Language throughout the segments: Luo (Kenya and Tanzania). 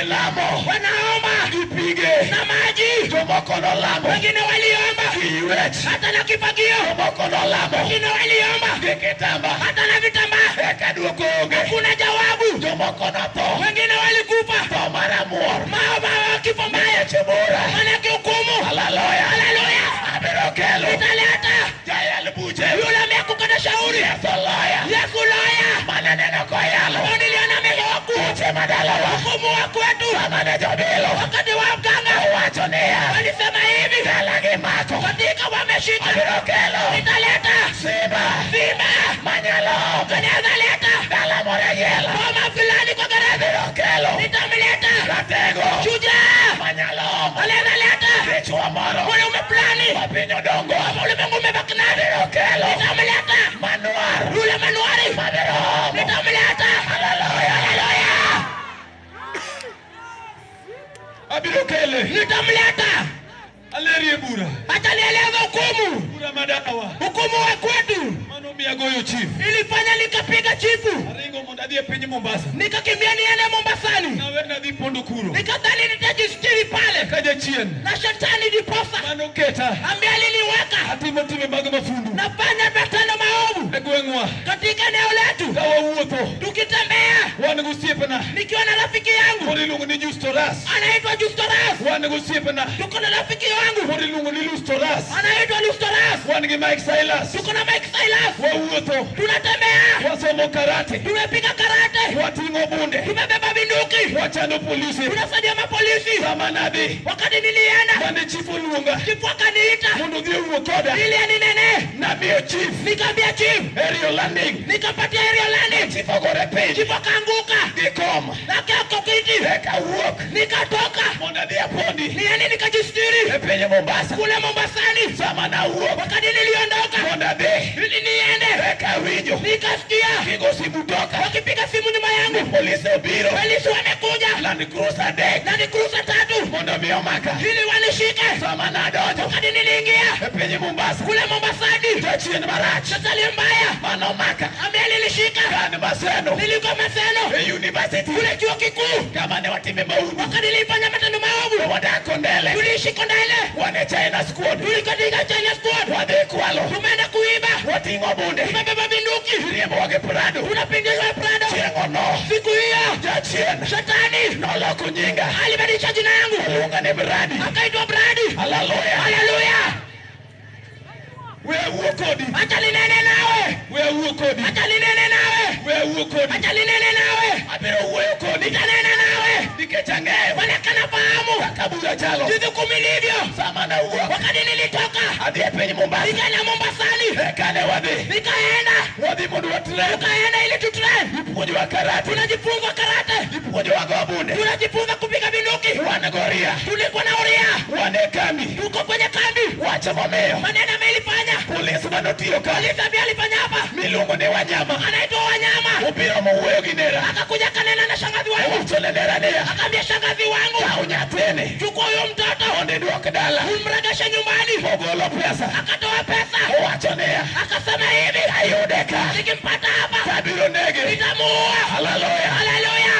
Gilamo. Wanaomba Gi pige. na maji. Jomoko nolamo. Wengine waliomba Gi ywech. hata na kifagio. Jomoko nolamo. Wengine waliomba Gi kitamba. hata na vitambaa. Eka duoko onge. Hakuna jawabu. Jomoko notho. Wengine walikufa Tho mar amuor. mao kifo mbaya, Weche bura. manake hukumu. Haleluya. Haleluya! Abiro kelo. Nitaleta Jayal buche. yule amekukata shauri. Yesu loya. Yesu loya Mane neno koyalo. ambao niliona amewaku Buche madalawa. hukumu wa kwetu Sama ne jobilo. wakati wa mganga Owacho niya. walisema hivi, Dala gi mako. katika wameshika, Abiro kelo. nitaleta Simba. simba Manyalo. kanaweza leta Dala moro e jela. boma fulani kwa gereza, Abiro kelo. nitamleta Ratego. shujaa Manyalo. anaweza leta Dichwo moro. mwanaume fulani Ma piny odongo. kama ulimwengu umebaki nani, Abiro kelo. nitamleta Manuar. yule manuari, Mabiro omo. nitamleta. Haleluya. Haleluya, Abiro kele. nitamleta. Alerie bura. Acha nieleze hukumu, Bura madawa. hukumu wa kwetu Mano miya goyo chief. ilifanya nikapiga chifu, Aringo mondo adhi e piny Mombasa. nikakimbia niende Mombasani, Nawe nadhi pondo kuro. nikadhani nitajistiri pale Ka jachien. na shetani ndiposa Mano keta. ambaye aliniweka Atimo timbe mag mafundu. nafanya matendo maovu E gweng'wa. katika eneo letu. Ka wawuotho. Tukitembea Wan gosiepena. nikiwa na rafiki yangu Moro iluongo ni Justoras. anaitwa Justoras, Wan gosiepena. tuko na rafiki wangu Moro iluongo ni Lustoras. anaitwa Lustoras, Wan gi Mike Silas. tuko na Mike Silas, Wawuotho. tunatembea, Wasomo karate. tumepiga karate, Wating'o bunde. tumebeba bunduki, Wachando polisi. tunasaidia mapolisi. Sama nadhi. Wakati nilienda, Mane chief oluonga. chifu akaniita Mondo odhi owuo koda. ili aninene, Namiyo chief. nikaambia chief, Aerial landing. nikapatia aerial landing, Chief ogore piny. chifu akaanguka Gi kom. nakeko kiti, Eka awuok. nikatoka Mondo adhi apondi. niende nikajistiri E piny Mombasa. kule Mombasani. Sama nawuok. Wakati niliondoka Mondo adhi. ili niende, Eka awinjo. nikasikia Gigo simu toka. wakipiga simu nyuma yangu, Polisi obiro. polisi wamekuja Land Cruiser adek. na ni cruiser tatu Mondo mi omaka. ili wanishike. Sama nadonjo. Wakati niliingia E piny Mombasa. kule Mombasani, Jachien marach. shetani mbaya Manomaka. ambaye nilishika, Kan Maseno. nilikuwa Maseno E university. kule chuo kikuu, Kama ne watime maundu. wakati nilifanya matendo maovu, Wadak Kondele. tuliishi Kondele, Wan e China squad. tulikatika China squad, Wadhi kwalo. tumeenda kuiba, Wating'o bunde. tumebeba bunduki, Riembowa gi Prado. tunapigizwa Prado. Chieng'o no. Siku hiyo Jachien. shetani Noloko nyinga. alibadilisha jina yangu Oluonga ni Bradi. akaitwa Bradi. Haleluya. Haleluya! We awuo kodi. Acha ninene nawe, We awuo kodi. acha ninene nawe, We awuo kodi. acha ninene nawe, Abiro wuoyo kodi. nitanena nawe, Nikech ang'eyo. manake nafahamu Kaka bura chalo. jinsi hukumu ilivyo. Sama nawuok. Wakati nilitoka Adhi e piny Mombasa. nikaenda Mombasani, Eka ne wadhi. nikaenda Wadhi mondo watrain. tukaenda ili tutrain, Ipuonjowa karate. tunajifunza karate, Ipuonjowa go bunde. tunajifunza kupiga bunduki. Wan goria. Tulikuwa na uria, Wan e kambi. tuko kwenye kambi. Wach momiyo. Maneno amelifanya Polis manotiyo ka. polisi ambaye alifanya hapa Miluongo ni Wanyama. anaitwa Wanyama, Obiro mowuoyo gi nera. akakuja kanena na shangazi wangu, Owacho ne nera niya. akaambia shangazi wangu, Kaw nyathini. chukua huyo mtoto Mondo idwok dala. umregeshe nyumbani. Ogolo pesa. Akatoa pesa, Owacho niya. akasema hivi, Ayude ka. nikimpata hapa Tabiro nege. nitamuua. Haleluya. Haleluya!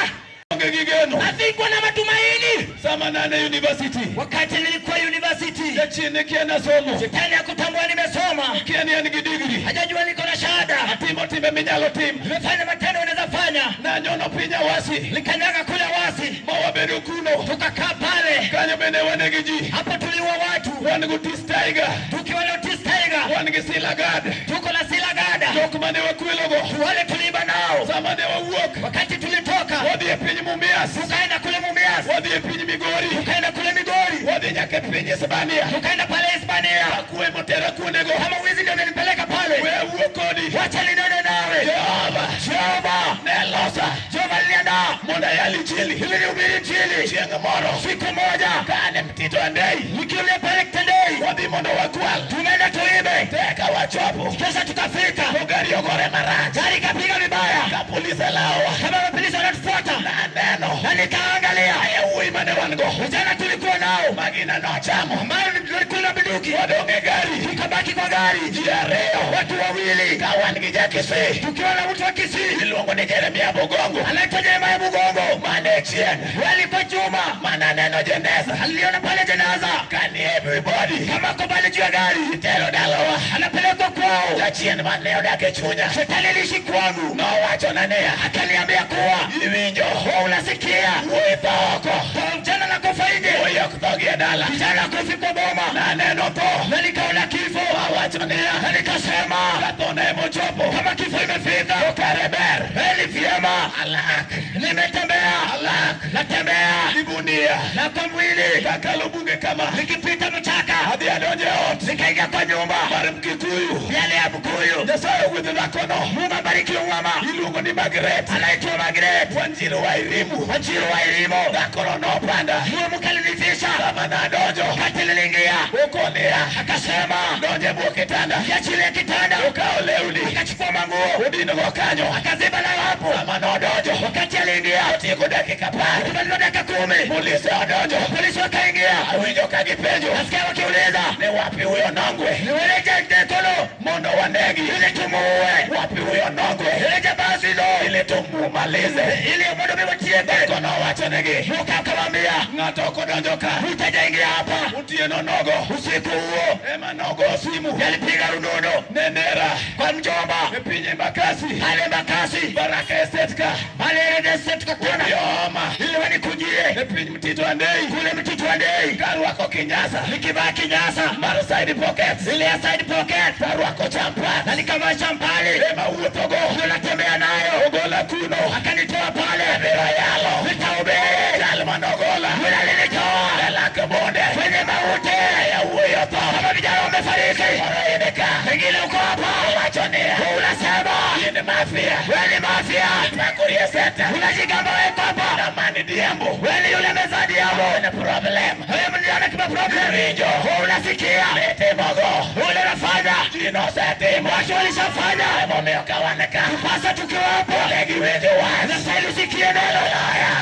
Onge gi geno. Asikuwa na matumaini. Sama nane university. Wakati nilikuwa university, Jachien ne kia nasomo. shetani hakutambua nimesoma, Kia ni an gi degree. hajajua niko na shahada, Atimo timbe minyalo tim. nimefanya matendo unaweza fanya. Nanyono piny Awasi. Nikanyaga kule wasi, Ma wabedo kuno. tukakaa pale, Kanyo bende wane gi ji. hapo tuliua watu Wan gi Otis Tiger. tukiwa na Otis Tiger, Wan gi Sila Gad. tuko na Sila Gada, Jok mane wakwelogo. wale tuliiba nao. Sama ne wawuok. Wakati tulitoka Wadhi e piny Mumias. tukaenda kule Mumias, Wadhi e piny Migori. tukaenda kule Migori, Wadhi nyaka e piny Hispania. tukaenda pale Hispania. Akwe motera kuondego. Kama wizi ndio umenipeleka We pale, awuo kodi. wacha ninene nawe. Jehova. Jehova, Ne losa. Jehova aliniandaa Mondo ayal injili. ili nihubiri Injili. Chieng' moro. Siku moja Kane Mtito Andei. nikiwa pale Kitendei, Wadhi mondo wakwal. tumeenda tuibe, Teka wachopo. kisha tukafika, To gari ogore marach. gari ikapiga vibaya, Ka polise lawa. kama mapolisi wanatufuata, Naneno. na nikaangalia Yawuoyi mane wan go. vijana tulikuwa nao Magina nochamo. ambayo tulikuwa Bunduki. Wadong' e gari. Tukabaki kwa gari. Ji ariyo. Watu wawili. Ka wan gi Jakisii. Tukiwa na mtu wa Kisii. Iluongo ni Jeremia Bogongo. Anaitwa Jeremiah Bugongo. Mane chien. Walikuwa chuma. Mana neno jeneza. Aliona pale jeneza. Kani everybody. Kama ako pale juu ya gari. Itero dalawa. Anapelekwa kwao. Jachien mane odak e chunya. Shetani aliishi kwangu. Nowachona niya. Akaniambia kuwa Iwinjo. wewe unasikia. Wuoyi tho oko. Kwa mchana na kufa nje. Wuoyi ok tho gi e dala. Kijana kufi kwa boma. Naneno tho. Na nikaona kifo. Awacho niya. Na nikasema Ka thone emochopo. kama kifo imefika. To kare ber. Heli vyema. Alak. Nimetembea. Alak. Natembea. Ibunia. Na kwa mwili. Kakalo bunge kama. Nikipita mchaka. Adhi adonjo e ot. Nikaingia kwa nyumba. Mar Mkikuyu. Yale ya Mkuyu. Nyasaye ogwedho dhakono. Mungu abariki mama. Iluongo ni Margaret. Anaitwa Margaret. Wanjiru wa Irimu. Wanjiru wa Irimo. Dhakono nopanda. Mungu alinifisha. Sama nadonjo. Wakati niliingia. Okonia. Akasema Donjo e bwo kitanda. niachilie kitanda. Okawo lewni. Akachukua manguo. Odinogo kanyo. Akaziba nayo hapo. Sama nodonjo. Wakati aliingia. Otieko dakika 10. Tumaliza dakika 10. Polise odonjo. Polisi wakaingia. Awinjo ka gipenjo. Nasikia wakiuliza. Ni wapi huyo nongwe? Niweleje kono Mondo wanegi. ili tumuue. Wapi huyo nongwe? Ile jambazi lo. Ili tumumalize. Ili mondo mi watieke. Dhakono owachonegi. Muka akamwambia Ng'ato ok odonjo ka. mtajaingia hapa. Otieno nogo. Usiku huo Ema nogo simu. yalipiga runono Ne nera. kwa mjomba E piny Embakasi. pale Embakasi Baraka Estate ka. pale Estate kakona Obioma. ili wanikujie E piny Mtito Andei. kule Mtito Andei Karwako kinyasa. nikivaa kinyasa Mar side pockets. ile ya side pocket Tarwako champa. na nikavaa champali Ema wuothogo. ndio natembea nayo. Ogola kuno. Akanitoa pale Abiro yalo. nitahubiri. Jal manogola. Yule alinitoa E lak bonde. kwenye mauti. Yawuoyi otho. Kama vijana wamefariki, Moro in ka. pengine uko hapa Owacho niya. unasema In mafia. wewe ni mafia, Pakori e center. unajigamba wewe kwamba Namani diambo. wewe ni yule meza diambo. En problem. Wewe mliona kama problem. Winjo. Wewe unasikia Mitimogo. ule unafanya, Ji nosetimo. watu walishafanya. Emomiyo ka wan ka. Tupasa tukiwa hapo, Onego iwinj wach. unastahili usikie neno.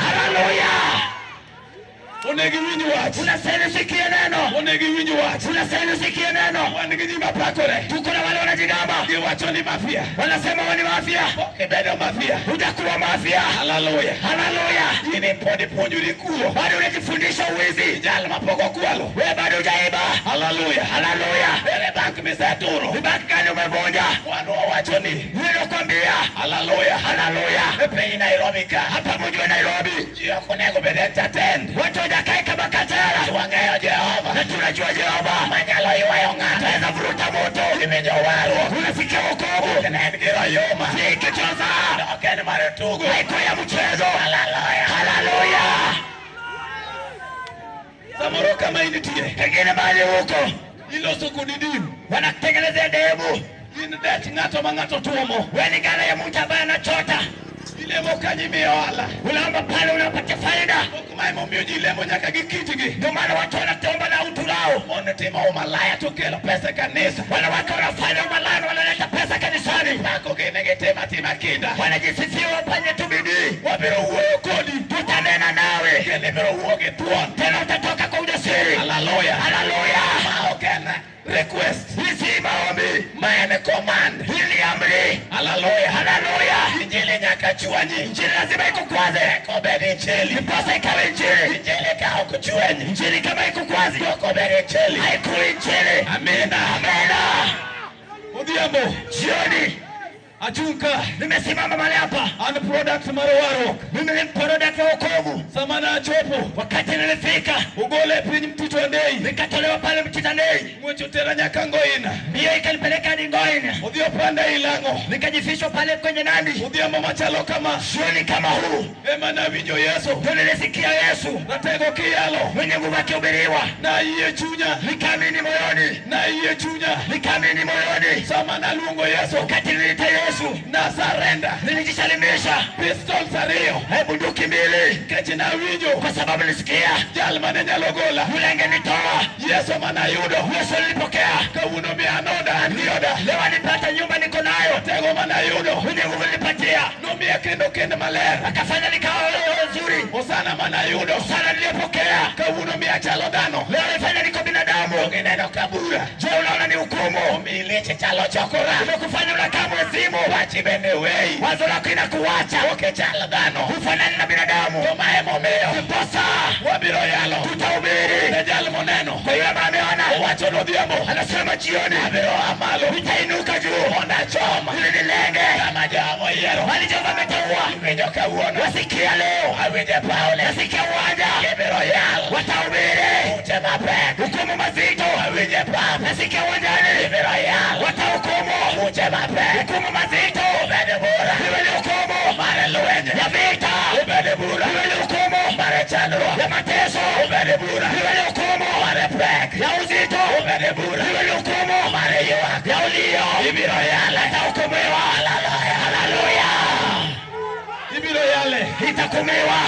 Haleluya! Onego iwinj wach. Unastahili usikie neno, Onego iwinj wach. unastahili usikie neno. Wan gi ji mapakore. Tuko na wale wanajigamba, Giwacho ni mafia. wanasema wao ni mafia. Pok ibedo mafia. Hujakuwa mafia. Haleluya. Haleluya! In pod ipuonjori kuo. Bado unajifundisha uwizi, Jal mapok okwalo. wewe bado hujaiba. Haleluya. Haleluya! Ere bank miseturo. Ni banki gani umevunja? Wan wawacho ni. Mimi nakwambia, Haleluya. haleluya. E piny Nairobi ka. Hapa mji wa Nairobi Ji ok onego bed entertained. watu hawajakaa kama katara, Wang'eyo Jehova. na tunajua Jehova Manyalo ywayo ng'ato. ataweza vuruta moto. Iwinjo warruok. Unasikia wokovu, Ne en gi oyuma. si kichoza, Ok en mar tugo. haikuwa ya mchezo. Haleluya. Haleluya! Samoro kama intie. Pengine mahali huko Iloso kodi dim. wanakutengenezea dhehebu, In dech ng'ato ma ng'ato tuomo. wewe ni gala ya mtu ambaye anachota, Ilemo kanyo imiyo ohala. unaomba pale unapatia faida. Ok ma emomiyo ji lemo nyaka gi kitgi. Ndio maana watu wanatomba na utu lao. Mon timo umalaya to kelo pesa e kanisa. Wanawake wanafanya umalaya na wanaleta pesa kanisani, Pako gi ne gitimo atima kinda. wanajisifia wafanye tu bidii. Wabiro wuoyo kodi. Tutanena nawe Kendo ibiro wuo gi thuon. tena, utatoka kwa ujasiri. Haleluya. Haleluya! Ma ok en request. Hii si maombi, Ma en command. hii ni amri. Haleluya. Haleluya! Injili nyaka chwanyi. Injili lazima ikukwaze, Eka obed injili. ndiposa ikawe injili. Injili ka ok chwenyi. Injili kama ikukwazi, Ok obed injili. haikuwi injili. Amina. Amina. Odhiambo. Jioni Achung' ka. nimesimama mahali hapa, An product mar warruok. mimi ni product wa wokovu. Sama nachopo. Wakati nilifika Ogole e piny Mtito Andei. nikatolewa pale Mtito-Andei, Ng'wech otera nyaka Ngoina. mbio ikanipeleka hadi Ngoina, Odhi opanda Ilang'o. nikajifishwa pale kwenye Nandi. Odhiambo machalo kama. Jioni kama huu Ema nawinjo Yesu. ndio nilisikia Yesu Ratego kiyalo. mwenye nguvu akihubiriwa, Nayie chunya. nikaamini moyoni, Nayie chunya. nikaamini moyoni. Sama naluongo Yesu. Wakati niliita Yesu Na surrender. nilijisalimisha, Pistols ariyo. bunduki mbili, Nikech nawinjo. kwa sababu nilisikia Jal mane nyalo gola. yule angenitoa. Yesu manayudo. Yesu nilipokea, Kawuono miya anoda an gi oda. leo anipata nyumba niko nayo, Tego manayudo. mwenye nguvu nilipatia, Nomiya kendo kend maler. Akafanya nikawa nzuri. Hosana manayudo. Sana niliyopokea. Kawuono miya chalo dhano. Leo nifanya niko binadamu. Onge neno ka bura. Je, unaona ni hukumu? Omiyi leche chalo chokora. Imekufanya unakaa mwezimu. Pachi bende weyi. Wazo lako inakuacha. Ok ichal dhano. Hufanani na binadamu. To ma emomiyo. Ndiposa Wabiro yalo. tutahubiri. Ne jal moneno. Kwa yule ambaye ameona. Owacho nodhiambo. Anasema jioni. Abiro aa malo. Nitainuka juu. Mondo achom. Ili nilenge. Kama Jehova oyiero. Bali Jehova ameteua. Iwinjo kawuono. Wasikia leo. Awinjo e pawne. Nasikia uwanja. Gibiro yalo. Watahubiri. Buche mapek. Hukumu mazito. Awinjo e pap. Nasikia uwanjani. Gibiro yalo. Watahukumu. Buche mapek. Hukumu mazito. Obed bura. Iwe ni hukumu Mar lweny. ya vita. Obed bura. Iwe ni hukumu Mar chandruok. ya mateso. Obed bura. Iwe ni hukumu Mar pek. ya uzito. Obed bura. Iwe ni hukumu Mar ywak. ya ulio. Ibiro yale. Atahukumiwa. Haleluya. Ibiro yale. Itahukumiwa.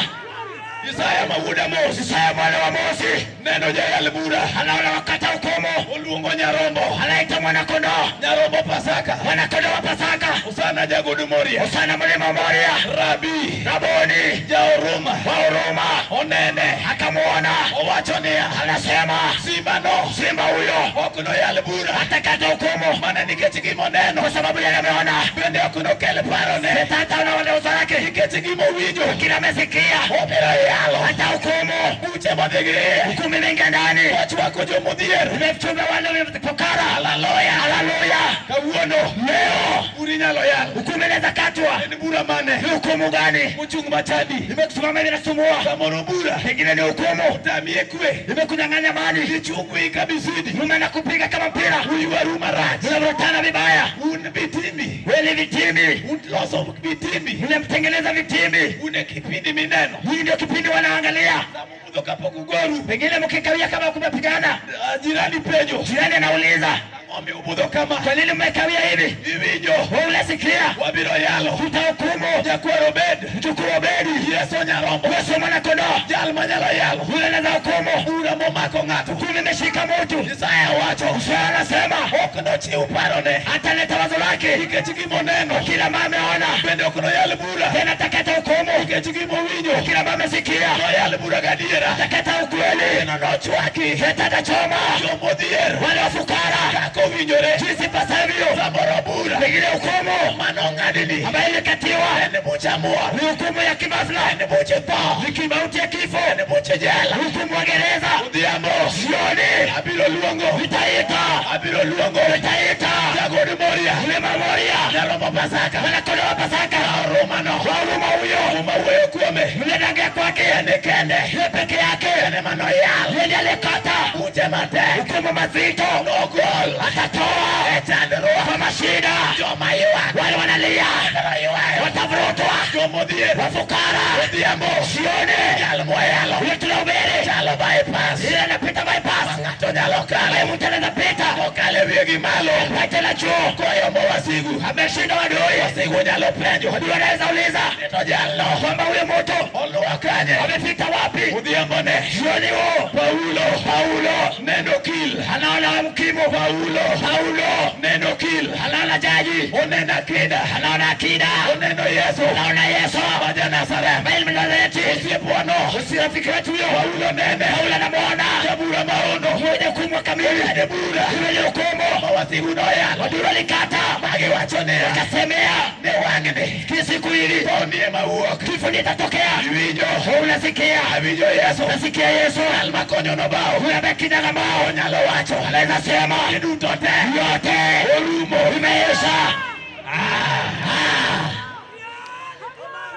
Isaya ma wuod Amos. Isaya mwana wa Amosi Neno jayal bura. anaona wakati hukumu, Oluongo nyarombo. anaita mwana kondoo, Nyarombo Pasaka. mwana kondoo wa Pasaka. Hosana jagodu Moria. Hosana mlima Moria. Rabi. Raboni Jaoruma. wa huruma Onene. akamuona, Owacho niya. anasema Simba no. simba huyo Ok noyal bura. atakata hukumu Mana nikech gimoneno. kwa sababu yale ameona. Bende ok nokel parone. Sasa unaona uso wake, Nikech gimowinjo. kila amesikia Obiro yalo. atahukumu. Buche modhi gi iye. Hukumu imeingia ndani, Ochwako jomodhier. imechunga wale wamefukara. Haleluya. Haleluya! Kawuono. Leo Bura inyalo yal. hukumu inaweza katwa. En bura mane? Ni hukumu gani? Mochung' machandi. Imekusimama hivi inasumbua, Samoro bura. pengine ni hukumu Otami e kwe. imekunyang'anya mali, Gichungwi kabisidi. mume anakupiga kama mpira, Uywaru marach. mnavurutana vibaya, Un vitimbi. wewe ni vitimbi, Un loso vitimbi. mnamtengeneza vitimbi. Un e kipindi mineno. Hii ndio kipindi wanaangalia, Samubudho kapok ugoru. pengine mkikawia kama kumepigana, Jirani penjo. jirani anauliza Ang'o miubudho kama? kwa nini mmekawia hivi? Iwinjo. Wewe unasikia, Wabiro yalo. tutahukumu. Jakwar Obed. Mjukuu Obedi, Yeso nyarombo. Yesu mwana kondoo, Jal manyalo yalo. yule anaweza hukumu. Bura momako ng'ato. Hukumu imeshika mtu. Isaya wacho. Isaya anasema Ok nochiw parone. ataleta wazo lake, Nikech gimoneno. kila ambaye ameona Bende ok noyal bura. tena atakata hukumu, Nikech gimowinjo. kila ambaye amesikia Noyal bura gadiera. atakata ukweli, Kendo nochwaki. tena atachoma Jomodhier. wale wafukara Kaka owinjore. jinsi pasavyo. Samoro bura. Pengine hukumu Manong'adni. ambayo ilikatiwa En bucha muor. ni hukumu ya kibafla, En buche tho. ni kimauti ya kifo, En buche jela. ni hukumu wa gereza. Odhiambo. Jioni Abiro luongo. nitaita, Abiro luongo. nitaita Jagod Moria. mlima Moria, Nyarombo Pasaka. mwanakondoo wa Pasaka, Romano. wa huruma huyo, Muma wuoyo kuome. mle kwake, En kende. yeye peke yake, En ema noyal. yeye ndiye aliyekata Buche matek. hukumu mazito, Nogol. atatoa E chandruok. kwa mashida, Joma ywak. wale wanalia Biro ywayo. watavurutwa, Jomodhier. wafukara. Odhiambo. Jioni Jal mwayalo. yule tunahubiri, Chalo bypass. yeye anapita bypass, Ng'ato nyalo ambaye kalo. mtu anaweza pita Okalo e wiye gi malo. apite na juu, Koyombo wasigu. ameshinda wadui. Wasigu nyalo penjo. Adui anaweza uliza Ni to jalno. kwamba huyo mtu Oluwo kanye. amepita wapi? Odhiambo ne. Jioni huo Paulo. Paulo Neno kil. anaona mkimo, Paulo. Paulo Neno kil. anaona jaji, Oneno akida. anaona akida, Oneno Yesu. anaona Yesu Ma ja Nazareth. ambaye ni Mnazareti, Osiepwano. si rafiki wetu huyo. Paulo nene. Paulo anamuona Jabura maono. mwenye hukumu kamili, Ene bura. iwe ni hukumu. Ma wasigu noyalo. Wadui walikata Magiwacho niya. wakasemea, Ni wang'ni. kisiku hili Tho ni ema wuok. kifo ndiyo itatokea. Iwinjo. Wewe unasikia? Awinjo Yesu. Nasikia Yesu Jal makonyo nobao. huyo ambaye kinyaga mbao Onyalo wacho. anaweza sema Ni duto te. yote Orumo. imeisha.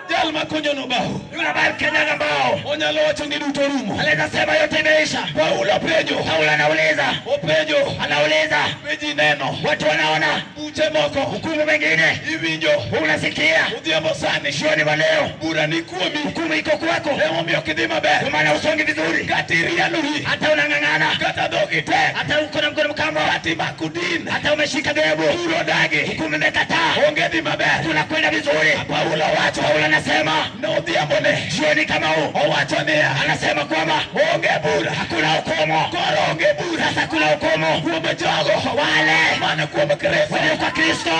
Jal makonyo nobao. Yule ambaye kinyaga mbao Onyalo wacho ni duto orumo. anaweza sema yote imeisha. Paulo penjo. Paulo anauliza, Openjo. anauliza, Be ji neno. watu wanaona Buche moko. hukumu mengine, Iwinjo. wewe unasikia. Odhiambo sani. Jioni wa leo Bura ni kuomi. hukumu iko kwako, Emomiyo ok idhi maber. kwa maana usongi vizuri, Kata irianori. hata unang'ang'ana, Kata dhogi tek. hata uko na mkono mkamo, Kata imako din. hata umeshika dhehebu, Bura odagi. hukumu imekataa, Onge dhi maber. tunakwenda vizuri. Paulo wacho. Paulo anasema Anasema Nodhiambone. Jioni kama huu Owacho niya. Anasema kwamba Onge bura. Hakuna hukumu. Koro onge bura. Sasa kuna hukumu Kuom jogo. Wale Mana kuom Kristo. Walio kwa Kristo.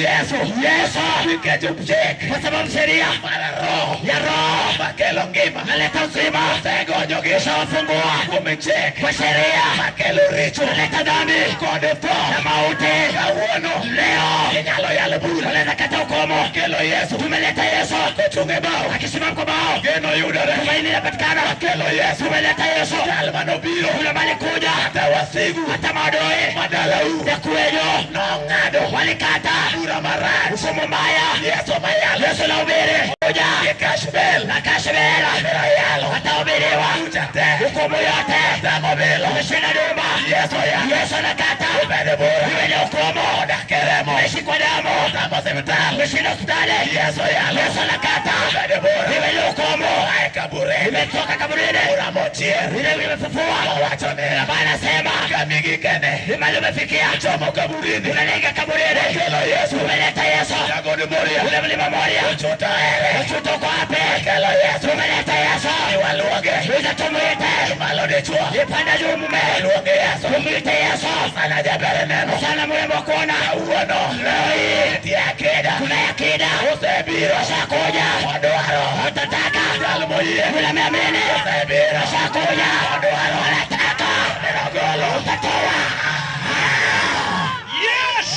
Yesu. Yesu. Nikech chik. Kwa sababu sheria Mar roho. Ya roho Makelo ngima. Naleta uzima. Osegonyogi. Ushawafungua. Kuom chik. Kwa sheria Makelo richo. Naleta dhambi. Kod tho. Na mauti. Kawuono. Leo Inyalo yalo bura. Unaweza kata hukumu. Kelo Yesu. Tumeleta Yesu. Kochung' e bao. Akisimama kwa bao. Geno yudore. Tumaini linapatikana. Kelo Yesu. Tumeleta Yesu. Jal manobiro. Yule ambaye alikuja. Kata wasigu. Hata maadui. Madalau. Ya kwenyu. Nong'ado. Walikata. Bura marach. Hukumu mbaya. Yesu mayalo. Yesu nahubiri. Kuja. Gi kashbel. Na kashbel. Biro yalo. Atahubiriwa. Bucha te. Hukumu yote. Tamo bilo. Umeshinda nyumba. Yesu yalo. Yesu anakata. Obede bura. Iwe ni hukumu. Odak e remo. Umeishi kwa damu. Tamo osiptal. Umeshinda hospitali. Yesu yalo. Yesu anakata. Obede bura. Iwe ni hukumu. Oae kaburini. Imetoka kaburini. Bura mochier. Ile imefufua. Owacho niya. Ambaye anasema Kama gikene. Imali umefikia. Chomo kaburini. Unalenga kaburini. Kelo Yesu. Umeleta Yesu. Jagod Moria. Ule mlima Moria. Ochuta ere. Uchuta uko wapi? Kelo Yesu. Umeleta Yesu. Iwaluonge. Iza tumuite. Malo dichuo. Ipanda juu mume. Luonge Yesu. Tumuite Yesu. Sana jaber neno. Sana mrembo kuona. Kawuono. Leo hii. Nitie akida. Kuna akida. Osebiro. Ashakuja. Odwaro. Utataka. Jal moyie. Yule ameamini. Osebiro. Ashakuja. Odwaro. Anataka. Neno golo. Utatoa. Yes!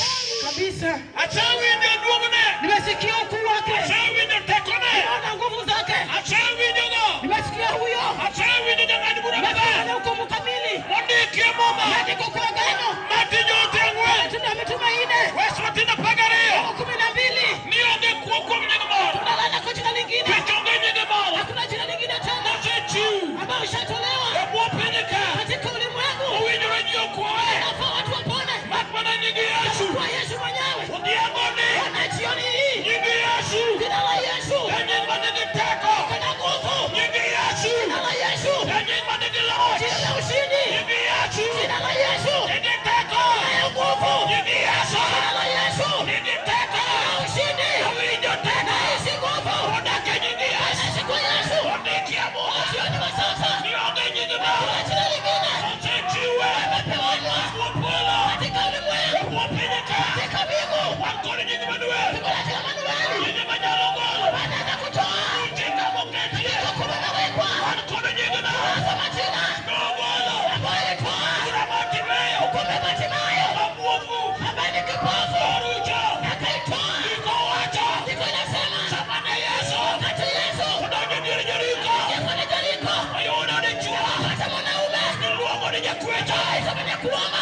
Kabisa. Asewinjo duong'ne. Nimesikia ukuu wake. Asewinjo tekone. Nimeona nguvu zake. Asewinjogo. Nimesikia huyo. Asewinjo jang'ad bura Nimesikia maber. hukumu kamili. Mondikie Muma. Maandiko kwa agano. Matij ote ang'wen. Matendo ya Mitume 4. Wes matindo 12. 12. Ni onge kuo kuom nying moro. Tunalala kwa jina lingine. Nikech onge nying moro. Hakuna jina lingine tena. Mosechiw. Ambayo ishatolewa. E bwo piny ka. Katika ulimwengu. Owinjore ji okwoe. Inafaa watu wapone. Mak mana nying Yesu. Kwa Yesu mwenyewe. Odhiamboni. Ona jioni hii. Nying Yesu. Jina la Yesu. E nying manigi teko. Kuna nguvu. Nying Yesu. Jina la Yesu. E nying manigi loch. Jina la ushindi. Nying Yesu. Jina la Yesu. Nigi teko. Kunayo nguvu. Nying Yesu. Jina la Yesu. Nigi teko. Kuna ushindi. Awinjo teko. Nahisi nguvu. Odak e nying Yesu. Naishi kwa Yesu. Ondikie Muma. Jioni wa sasa. Ni onge nying moro. Hakuna jina lingine. Osechiwe. Amepewa E bwo polo. katika ulimwengu. E bwo piny ka. Katika mbingu. Wan kod nying Manuel. Tuko na jina Manueli. Nying manyalo golo. Anaweza kutoa. Buche kamoketie. Hukumu imewekwa. Wan kod nyingno. Tunazo majina. Nogolo. Ambayo alitoa. Bura Bartimayo. Hukumu ya Bartimayo. Mamuofu. Ambaye ni kipofu. Orucho. Akaitoa. Ndiko wacho. Ndiko inasema. Sama ne Yesu. Wakati Yesu. Odonjo dier Jeriko. Alikuwa ni Jeriko. Oyudo dichuo. Akapata mwanaume. Miluongo ni jakwecho. Aitwa mwenye kuomba.